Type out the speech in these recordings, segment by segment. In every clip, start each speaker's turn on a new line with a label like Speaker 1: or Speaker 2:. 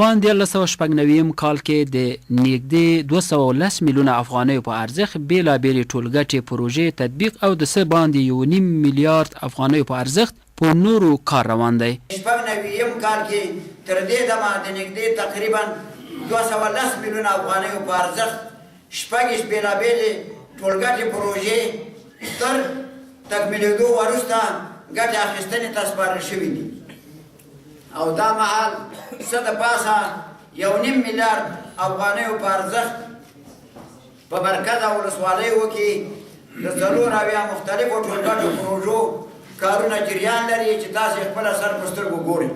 Speaker 1: روان 1396 یم کال کې د نږدې 210 میلیونه افغانیو په ارزښت بېلابېلې ټولګټې پروژې تطبیق او د څه باندې یو نیم میلیارد افغانیو په ارزښت په نورو کار روان دی.
Speaker 2: 96 یم کال کې تر دې دمه د نږدې تقریباً 210 میلیونه افغانیو په ارزښت 26 بېلابېلې ټولګټې پروژې تر تکمیلېدو وروسته ګټې اخیستنې ته سپارل شوې دي او دا مهال څه د پاسه 1.5 میلیارد افغانیو په ارزښت په مرکز او ولسوالیو کې د 74 مختلفو ټولګټو پروژو کارونه جریان لري چې تاسې خپله سر په سترګو ګورئ.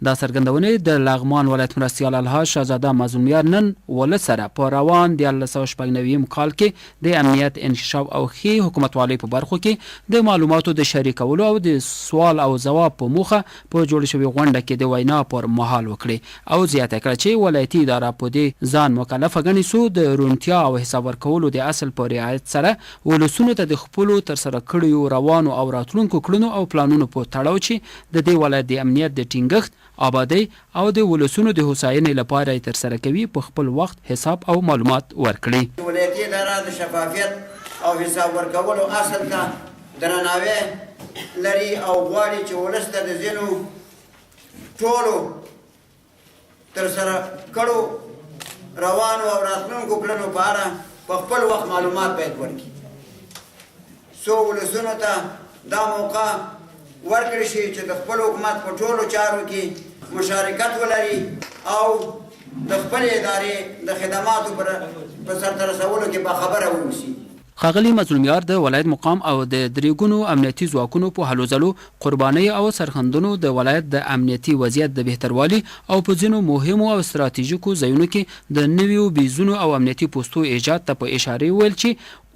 Speaker 1: دا څرګندونې د لغمان ولایت مرستیال الحاج شهزاده مظلومیار نن ولس سره په روان 1396 یم کال کې د امنیت، انکشاف او ښې حکومتوالۍ په برخو کې د معلوماتو د شریکولو او د سوال او ځواب په موخه په جوړې شوې غونډه کې د وینا پر مهال وکړې او زیاته کړه چې ولایتي اداره په دې ځان مکلفه ګڼي څو د روڼتیا او حساب ورکولو د اصل په رعایت سره ولسونو ته د خپلو ترسره کړیو روانو او راتلونکو کړنو او پلانونو په تړاو چې د دې ولایت د امنیت د ټینګښت، آبادۍ او د ولسونو د هوساینې لپاره یې ترسره کوي، په خپل وخت حساب او معلومات ورکړي.
Speaker 2: ولایتي اداره د شفافیت او حساب ورکولو اصل ته درناوی لري او غواړي چې ولس ته د ځینو ټولو ترسره کړو روانو او راتلونکو کړنو په اړه په خپل وخت معلومات باید ورکړي، څو ولسونو ته دا موقع ورکړل شي چې د خپل حکومت په ټولو چارو کې مشارکت ولري او د خپلې ادارې د خدماتو په سرته رسولو کې باخبره واوسي.
Speaker 1: ښاغلي مظلومیار د ولایت مقام او د درېګونو امنیتي ځواکونو په هلو ځلو، قربانیو او سرښندنو د ولایت د امنیتي وضعیت د بهتروالي او په ځینو مهمو او ستراتیژیکو ځایونو کې د نویو بیزونو او امنیتي پوستو ایجاد ته په اشارې وویل چې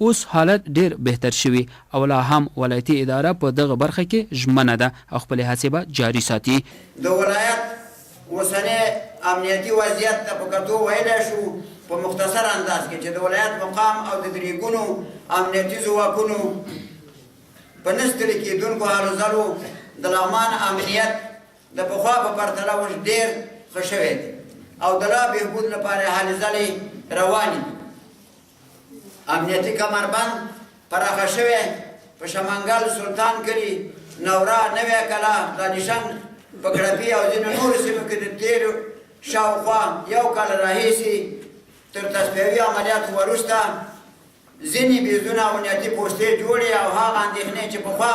Speaker 1: اوس حالت ډېر بهتر شوي او لا هم ولایتي اداره په دغه برخه کې ژمنه ده او خپلې هڅې به جاري ساتي.
Speaker 2: د ولایت اوسنی امنیتي وضعیت ته په کتو ویلی شو په مختصر انداز کې چې د ولایت مقام او د درېګونو امنیتي ځواکونو په نه ستړي کېدونکو هلو ځلو د لغمان امنیت د پخوا په پرتله اوس ډېر ښه شوی دی او د لا بهبود لپاره هلې ځلې روانې دي. امنیتي کمربند پراخه شوی، په شمنګل، سلطان کلي، نورا، نوې کلا، دانشن، په کړپي او ځینو نورو سیمو کې د تېرو شاوخوا یو کال راهیسې تر تصفیوي عملیاتو وروسته ځینې بیزونه او امنیتي پوستې جوړې او هغه اندېښنې چې پخوا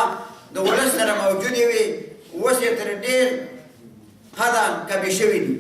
Speaker 2: د ولس سره موجودې وې، اوس یې تر ډېر حده کمې شوې دي.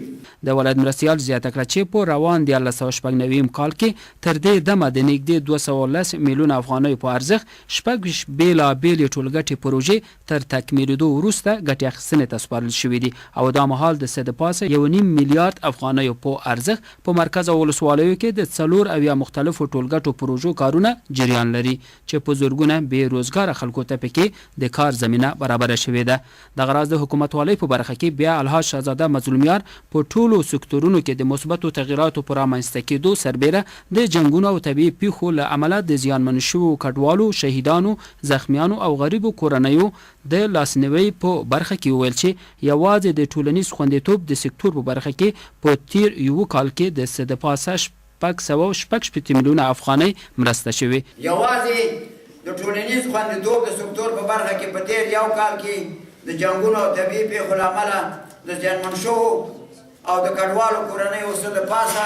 Speaker 1: د ولایت مرستیال زیاته کړه چې په روان 1396 یم کال کې تر دې دمه د نږدې 210 میلیونه افغانیو په ارزښت 26 بېلا بېلې ټولګټې پروژې تر تکمیلېدو وروسته ګټې اخیستنې ته سپارل شوې دي او دا مهال د څه د پاسه یو نیم میلیارد افغانیو په ارزښت په مرکز او ولسوالیو کې د 74 مختلفو ټولګټو پروژو کارونه جریان لري چې په زرګونه بې روزګاره خلکو ته پکې د کار زمینه برابره شوې ده. دغه راز د حکومتوالۍ په برخه کې بیا الحاج شهزاده مظلومیار په ټولو سکتورونو کې د مثبتو تغیراتو په رامنځته کېدو سربېره د جنګونو او طبیعي پېښو له امله د زیانمنو شوو کډوالو، شهیدانو، زخمیانو او غریبو کورنیو د لاسنیوي په برخه کې وویل چې یوازې د ټولنیز خوندیتوب د سکتور په برخه کې په تېر یوه کال کې د څه د پاسه 666 میلیونه افغانۍ مرسته شوې.
Speaker 2: یوازې د ټولنیز خوندیتوب د سکتور په برخه کې په تېر یو کال کې د جنګونو او طبیعي پېښو له امله د زیانمن شوو او د کډوالو کورنیو څه د پاسه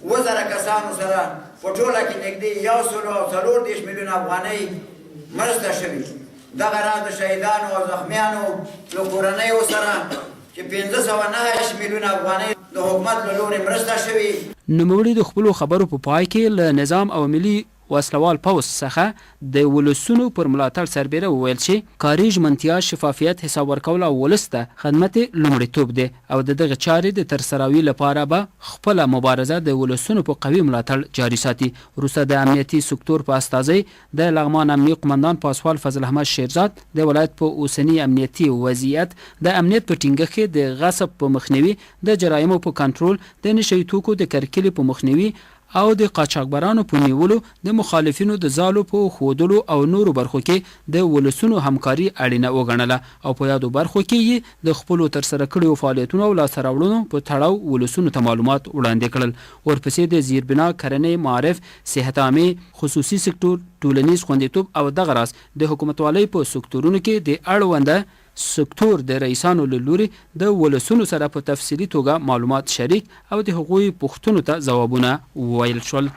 Speaker 2: 7000 کسانو سره په ټوله کې نږدې 134 میلیونه افغانۍ مرسته شوې. دغه راز د شهیدانو او زخمیانو له کورنیو سره چې 509 میلیونه افغانۍ د حکومت له لوري مرسته شوې.
Speaker 1: نوموړي د خپلو خبرو په پای کې له نظام او ملي وسله وال پوځ څخه د ولسونو پر ملاتړ سربېره وویل چې کاري ژمنتیا، شفافیت، حساب ورکول او ولس ته خدمت یې لومړیتوب دی او د دغې چارې د ترسراوي لپاره به خپله مبارزه د ولسونو په قوي ملاتړ جاري ساتي. وروسته د امنیتي سکتور په استازۍ د لغمان امنیې قومندان پاسوال فضل احمد شیرزاد د ولایت په اوسني امنیتي وضعیت، د امنیت په ټینګښت کې د غصب په مخنیوي، د جرایمو په کنټرول، د نشه یي توکو د کرکیلې په مخنیوي او د قاچاقبرانو په نیولو، د مخالفینو د ځالو په ښودلو او نورو برخو کې د ولسونو همکاري اړینه وګڼله او په یادو برخو کې یې د خپلو ترسره کړیو فعالیتونو او لاسته راوړنو په تړاو ولسونو ته معلومات وړاندې کړل. ورپسې د زیربنا، کرنې، معارف، صحت عامې، خصوصي سکتور، ټولنیز خوندیتوب او دغه راز د حکومتوالۍ په سکتورونو کې د اړونده سکتور د رئیسانو له لوري د ولسونو سره په تفصیلي توګه معلومات شریک او د هغوی پوښتنو ته ځوابونه وویل شول.